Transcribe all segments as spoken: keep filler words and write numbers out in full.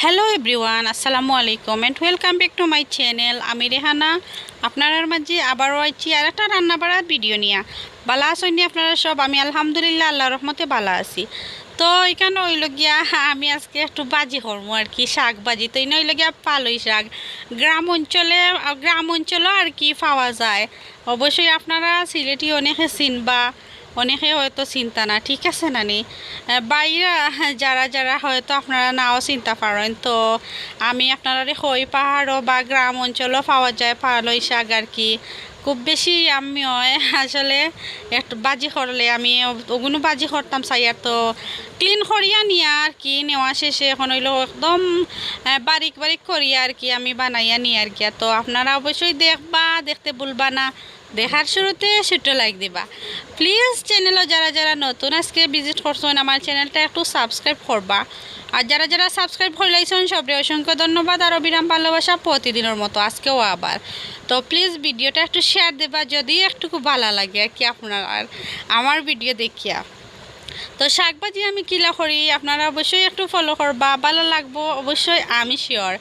Hello everyone, আসসালামু আলাইকুম and welcome back to my channel। আমি রেহানা, আপনারার মাঝে আবারও আইছি আর একটা রান্নাবাড়ার ভিডিও নিয়া। বালা আছইন নি আপনারা সব? আমি আলহামদুলিল্লাহ, আল্লাহর রহমতে বালা আছি। তো এখানো অইলো গিয়া আমি আজকে একটু ভাজি করমু আর কি, শাক ভাজি। তো ইনো অইলো গিয়া পালই শাক, গ্রাম অঞ্চলে, গ্রাম অঞ্চলও আর কি পাওয়া যায়। অবশ্যই আপনারা সিলেটি অনেকে চিনবা, অনেকে হয়তো চিনতা না, ঠিক আছে না নি? আহ, বাইরা যারা যারা হয়তো আপনারা নাও চিনতা পারইন, তো আমি আপনারারে কই, পাহাড়ও বা গ্রাম অঞ্চলও পাওয়া যায় পালই শাক আর কি। খুব বেশি আমি হয় আসলে একটু ভাজি করলে আমি ওগুলো ভাজি করতাম চাই আর, তো ক্লিন করিয়া নিয়া আর কি, নেওয়া শেষে এখন অইলো একদম, আহ, বারিক বারিক করিয়া আর কি আমি বানাইয়া নিয়ার গিয়া। তো আপনারা অবশ্যই দেখবা, দেখতে ভুলবা না। দেখার শুরুতে ছোট্ট লাইক দিবা প্লিজ। চ্যানেলও যারা যারা নতুন আজকে ভিজিট করছইন, আমার চ্যানেলটা একটু সাবস্ক্রাইব করবা। আর যারা যারা সাবস্ক্রাইব করিলাইছইন, সবরে অসংখ্য ধন্যবাদ আর অবিরাম ভালোবাসা প্রতিদিনের মতো আজকেও আবার। তো প্লিজ ভিডিওটা একটু শেয়ার দিবা যদি একটুকু বালা লাগে আর কি আপনারার আমার ভিডিও দেখিয়া। তো শাক ভাজি আমি কিলা করি, আপনারা অবশ্যই একটু ফলো করবা, বালা লাগবো অবশ্যই, আমি শিওর।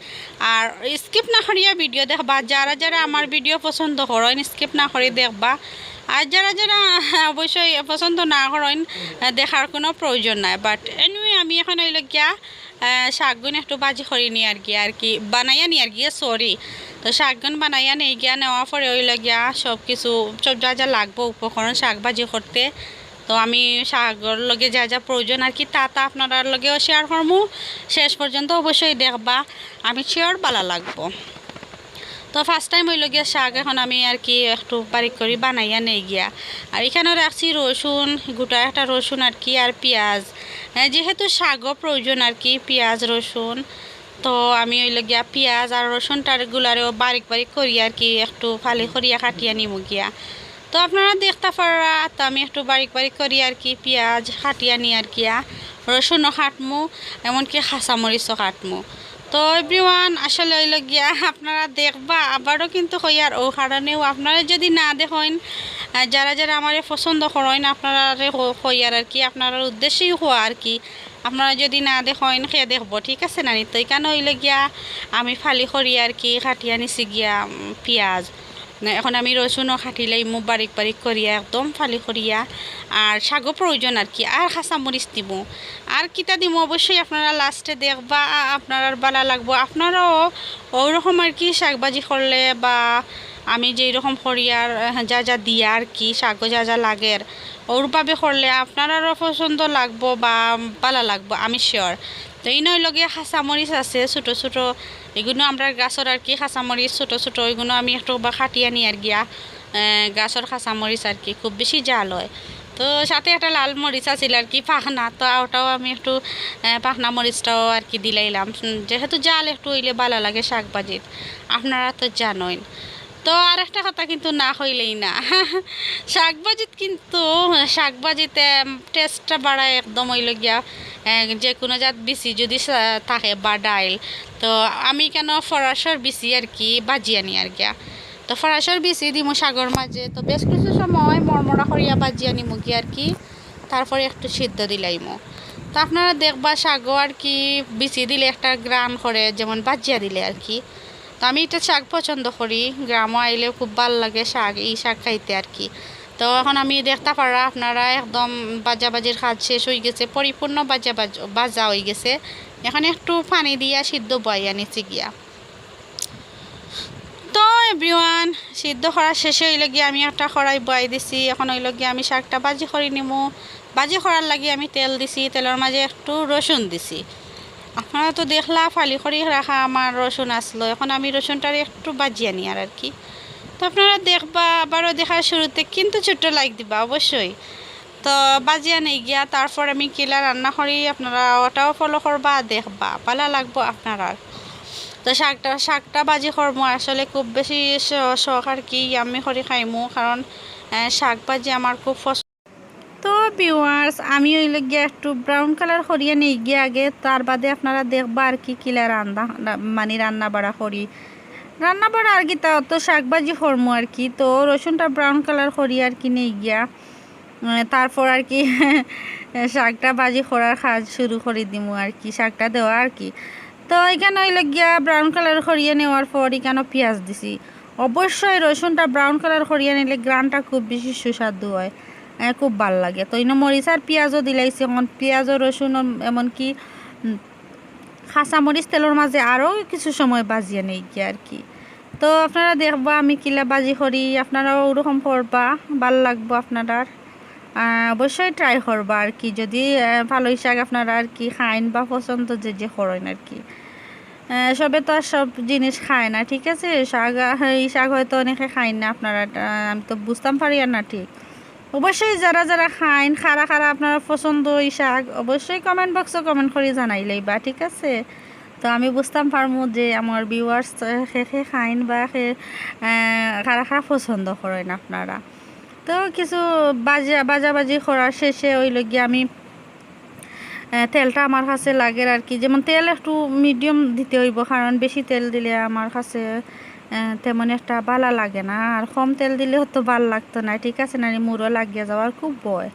আর স্কিপ না করিয়া ভিডিও দেখবা, যারা যারা আমার ভিডিও পছন্দ করইন স্কিপ না করি দেখবা। আর যারা যারা অবশ্যই পছন্দ না করইন, দেখার কোনো প্রয়োজন নাই। বাট এনিওয়ে, আমি এখন অইলো গিয়া আহ, শাকগুন একটু ভাজি করি নিয়ার গিয়া আর কি, বানাইয়া নিয়ার গিয়া, সরি। তো শাকগুন বানাইয়া নেই গিয়া, নেওয়ার পরে অইলো গিয়া সব কিছু, সব যা যা লাগবো উপকরণ শাক ভাজি করতে। তো আমি শাকর লগে যা যা প্রয়োজন আর কি, তা তা আপনারার লগেও শেয়ার করমু। শেষ পর্যন্ত অবশ্যই দেখবা, আমি শিওর বালা লাগবো। তো ফার্স্ট টাইম অইলো গিয়া শাক এখন আমি আর কি একটু বারিক করি বানাইয়া নেই গিয়া। আর এখানো রাখছি রসুন, গোটা একটা রসুন আর কি, আর পিঁয়াজ। হ্যাঁ, যেহেতু শাকও প্রয়োজন আর কি, পিঁয়াজ, রসুন। তো আমি অইলো গিয়া পিঁয়াজ আর রসুনটার গুলারেও বারিক বারিক করি আর কি, একটু ফালি করিয়া কাটিয়া নিমু গিয়া। তো আপনারা দেখতা পাররা, তো আমি একটু বারিক বারিক করি আর কি, পিঁয়াজ কাটিয়া নিয়ার গিয়া, রসুনও কাটমু, এমনকি কাঁচামরিচও কাটমু। তো এভরিওয়ান, আসলে অইলো গিয়া আপনারা দেখবা, আবারও কিন্তু কইয়ার, ও কারণেও আপনারা যদি না দেখইন, আহ, যারা যারা আমারে পছন্দ করইন, আপনারারে ক-, কইয়ার আর কি, আপনারার উদ্দেশ্যেই কওয়া আর কি। আপনারা যদি না দেখইন, কে দেখবো, ঠিক আছে না নি? তো এখানো অইলো গিয়া আমি ফালি করি আর কি, কাটিয়া নিছি গিয়া, উম, পিঁয়াজ। না, এখন আমি রসুনও কাটিলাইমু বারিক বারিক করিয়া, একদম ফালি করিয়া। আর শাকও প্রয়োজন আর কি, আর কাঁচামরিচ দিমু। আর কিতা দিমু অবশ্যই আপনারা লাস্টে দেখবা, আ-, আপনারার বালা লাগবো। আপনারাও ওরকম আর কি শাক ভাজি করলে বা আমি যেই রকম করি আর, আহ, যা যা দিয়া আর কি, শাকও যা যা লাগের, ওরভাবে করলে আপনারারও পছন্দ লাগবো বা বালা লাগবো, আমি শিওর। তো ইনো অইলো গিয়া কাঁচামরিচ আছে ছোটো ছোটো, এগুলো আমরার গাছর আর কি কাঁচামরিচ ছোটো ছোটো, ওইগুলো আমি একটু বা কাটিয়া নিয়ার গিয়া, আহ, গাছর কাঁচামরিচ আর কি, খুব বেশি ঝাল হয়। তো সাথে একটা লাল মরিচ আছিল আর কি, পাকনা, তো ওটাও আমি একটু, আহ, পাকনা মরিচটাও আর কি দিলাইলাম। উম, যেহেতু ঝাল একটু অইলে বালা লাগে শাক ভাজিত, আপনারা তো জানইন। তো আর একটা কথা কিন্তু না কইলেই না, শাক ভাজিত কিন্তু, শাক ভাজিতে টেস্টটা বাড়ায় একদম অইলো গিয়া, আহ, যে কোনো জাত বিচি যদি সা-, থাকে বা ডাইল, তো আমি কেন ফরাসর বিচি আর কি ভাজিয়া নিয়ার গিয়া। তো ফরাসর বিচি দিমু শাকর মাঝে, তো বেশ কিছু সময় মরমরা করিয়া ভাজিয়া নিমু গিয়া আর কি, তারপরে একটু সিদ্ধ দিলাইমু। তো আপনারা দেখবা শাকও আর কি বিচি দিলে একটা ঘ্রাণ করে, যেমন ভাজিয়া দিলে আর কি। তো আমি এটা শাক পছন্দ করি, গ্রামও আইলে খুব ভালা লাগে শাক, এই শাক খাইতে আর কি। তো এখন আমি দেখতা পাররা আপনারা একদম ভাজাভাজির কাজ শেষ অই গেছে, পরিপূর্ণ ভাজা ভাজ-, ভাজা অই গেছে। এখন একটু পানি দিয়া সিদ্ধ বওয়াইয়া নিছি গিয়া। তো এভরিওয়ান, সিদ্ধ করা শেষে অইলো গিয়া আমি একটা কড়াই বওয়াই দিছি। এখন অইলো গিয়া আমি শাকটা ভাজি করি নিমু। ভাজি করার লাগি আমি তেল দিছি, তেলর মাঝে একটু রসুন দিছি। আপনারা তো দেখলা ফালি করি রাখা আমার রসুন আসলো, এখন আমি রসুনটারে একটু ভাজিয়া নিয়ার আর কি। তো আপনারা দেখবা, আবারও দেখার শুরুতে কিন্তু ছোট্ট লাইক দিবা অবশ্যই। তো ভাজিয়া নেই গিয়া, তারপর আমি কিলা রান্না করি, আপনারা ওটাও ফলো করবা, দেখবা, বালা লাগবো আপনারার। তো শাকটা, শাকটা ভাজি করমু আসলে খুব বেশি শ-, শখ আর কি, ইয়াম্মি করি খাইমু, কারণ, আহ, শাক ভাজি আমার খুব পছন্দ। তো ভিউয়ার্স, আমি অইলো গিয়া একটু ব্রাউন কালার করিয়া নেই গিয়া আগে, তার বাদে আপনারা দেখবা আর কি কিলা রান্দা, রা-, মানে রান্না বাড়া করি। রান্না বাড়া আর কি, তা তো শাক ভাজি করমু আর কি। তো রসুনটা ব্রাউন কালার করি আর কি নেই গিয়া, উম, তারপর আর কি শাকটা ভাজি করার কাজ শুরু করি দিমু আর কি, শাকটা দেওয়া আর কি। তো ইখান অইলো গিয়া ব্রাউন কালার করিয়া নেওয়ার পর ইখানো পিয়াজ দিছি। অবশ্যই রসুনটা ব্রাউন কালার করিয়া নিলে ঘ্রাণটা খুব বেশি সুস্বাদু হয়, এ, খুব ভালা লাগে। তো ইনো মরিচ আর পিয়াজও দিলাইছি। এখন পিয়াজ ও রসুন ও এমনকি, উম, কাঁচামরিচ তেলর মাঝে আরও কিছু সময় ভাজিয়া নেই গিয়া আর কি। তো আপনারা দেখবা আমি কিলা ভাজি করি, আপনারাও ওরকম করবা, ভালা লাগবো আপনারার। আহ, অবশ্যই ট্রাই করবা আর কি, যদি, আহ, পালই শাক আপনারা আর কি খাইন বা পছন্দ যে যে করেন আর কি। আহ, সবে তো আর সব জিনিস খায় না, ঠিক আছে? শাক, আহ, এই শাক হয়তো অনেকে খাইন না আপনারা, আহ, আমি তো বুঝতাম পারি আর না ঠিক। অবশ্যই যারা যারা খাইন, কারা কারা আপনারা পছন্দ এই শাক, অবশ্যই কমেন্ট বক্সো কমেন্ট করি জানাইলেই বা, ঠিক আছে? তো আমি বুঝতাম পারমু যে আমার ভিউয়ার্স কে কে খাইন বা কে, আহ, কারা কারা পছন্দ করেন আপনারা। তো কিছু বাজা বাজাবাজি করার শেষে অইলো গিয়া আমি, আহ, তেলটা আমার কাছে লাগের আর কি, যেমন তেল একটু মিডিয়াম দিতে হইব, কারণ বেশি তেল দিলে আমার কাছে, আহ, তেমন একটা ভালা লাগে না, আর কম তেল দিলেও তো ভালা লাগতো না, ঠিক আছে না? মুড়ো লাগিয়া যাওয়ার খুব ভয়।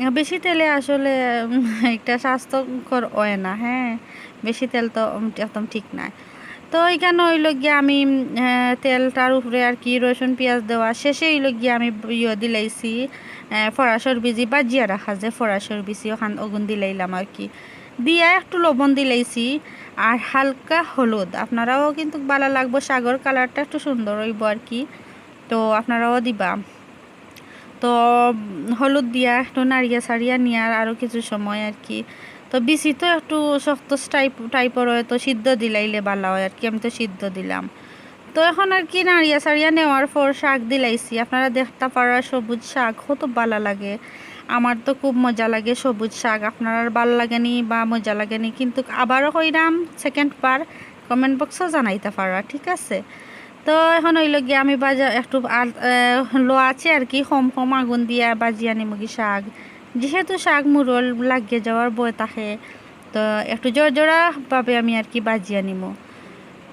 আহ, বেশি তেলে আসলে, উম, একটা স্বাস্থ্যকর হয় না, হ্যাঁ, বেশি তেল তো, উম, একদম ঠিক নাই। তো এখানে অইলো গিয়া আমি, উম, আহ, তেলটার উপরে আর কি রসুন পিয়াজ দেওয়া শেষে অইলো গিয়া আমি ইয়ে দিলাইছি, আহ, ফরাসর বিচি, বাজিয়া রাখা যে ফরাসর বিচি, ওখান ওগুন দিলাইলাম আর কি। দিয়া একটু লবণ দিলাইছি আর হালকা হলুদ। আপনারাও কিন্তু ভালা লাগবো, শাকর কালারটা একটু সুন্দর অইবো আর কি, তো আপনারাও দিবা। তো, উম, হলুদ দিয়া একটু নাড়িয়া চাড়িয়া নিয়ার আরও কিছু সময় আর কি। তো বিচি তো একটু শক্ত টাইপ, টাইপর হয়, তো সিদ্ধ দিলাইলে ভালা হয় আর কি। আমি তো সিদ্ধ দিলাম। তো এখন আর কি নাড়িয়া চাড়িয়া নেওয়ার পর শাক দিলাইছি। আপনারা দেখতা পাররা সবুজ শাক কত ভালা লাগে। আমার তো খুব মজা লাগে সবুজ শাক। আপনারার ভালা লাগেনি বা মজা লাগেনি, কিন্তু আবারও কইরাম সেকেন্ড বার কমেন্ট বক্সো জানাইতা পাররা, ঠিক আছে? তো এখন অইলো গিয়া আমি বাজা একটু আর, আহ, লো আছে আর কি, কম কম আগুন দিয়া বাজিয়া নিমুগি শাক, যেহেতু শাক মুড়ো লাগিয়া যাওয়ার ভয় থাকে। তো একটু জোর জোরা ভাবে আমি আর কি বাজিয়া নিমু।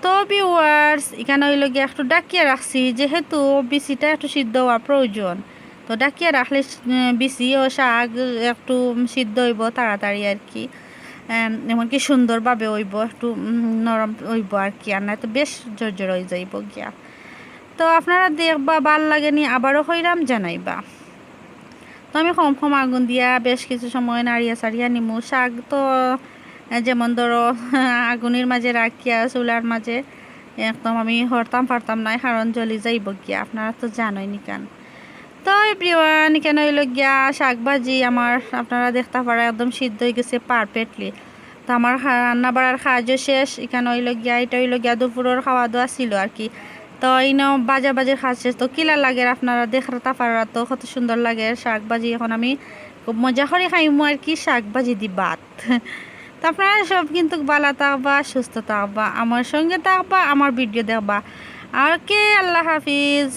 তো ভিউয়ার্স, এখানে অইলো গিয়া একটু ডাকিয়া রাখছি, যেহেতু বিচিটা একটু সিদ্ধ হওয়া প্রয়োজন। তো ডাকিয়া রাখলে, উম, বিচি ও শাক একটু সিদ্ধ হইব তাড়াতাড়ি আর কি। এম, এমনকি সুন্দরভাবে হইব, একটু, উম, নরম হইব আর কি, আর না তো বেশ জর্জর হয়ে যাইব গিয়া। তো আপনারা দেখবা, ভালা লাগেনি, আবারও কইরাম জানাইবা। তো আমি কম কম আগুন দিয়া বেশ কিছু সময় নাড়িয়া চাড়িয়া নিমু। শাক তো, এ, যেমন ধরো, আগুনের মাঝে রাখিয়া চুলার মাঝে একদম আমি হরতাম পারতাম না, কারণ জ্বলি যাইব গিয়া, আপনারা তো জানোই নিকান। তো এভরিওয়ান, এখানে অইলো গিয়া শাক ভাজি আমার, আপনারা দেখতা পাররা একদম সিদ্ধ হয়ে গেছে পারফেক্টলি। তো আমার খা-, রান্না বাড়ার কাজও শেষ। এখানে অইলো গিয়া, এটা অইলো গিয়া দুপুরের খাওয়া দাওয়া ছিল আর কি। তো ইনো বাজাবাজির কাজ শেষ। তো কিলা লাগের আপনারা দেখতা পাররা তো কত সুন্দর লাগের শাক ভাজি। এখন আমি খুব মজা করি খাইমু আর কি শাক ভাজি দি ভাত। তো আপনারা সব কিন্তু ভালা থাকবা, সুস্থ থাকবা, আমার সঙ্গে থাকবা, আমার ভিডিও দেখবা। আর কে আল্লাহ হাফিজ।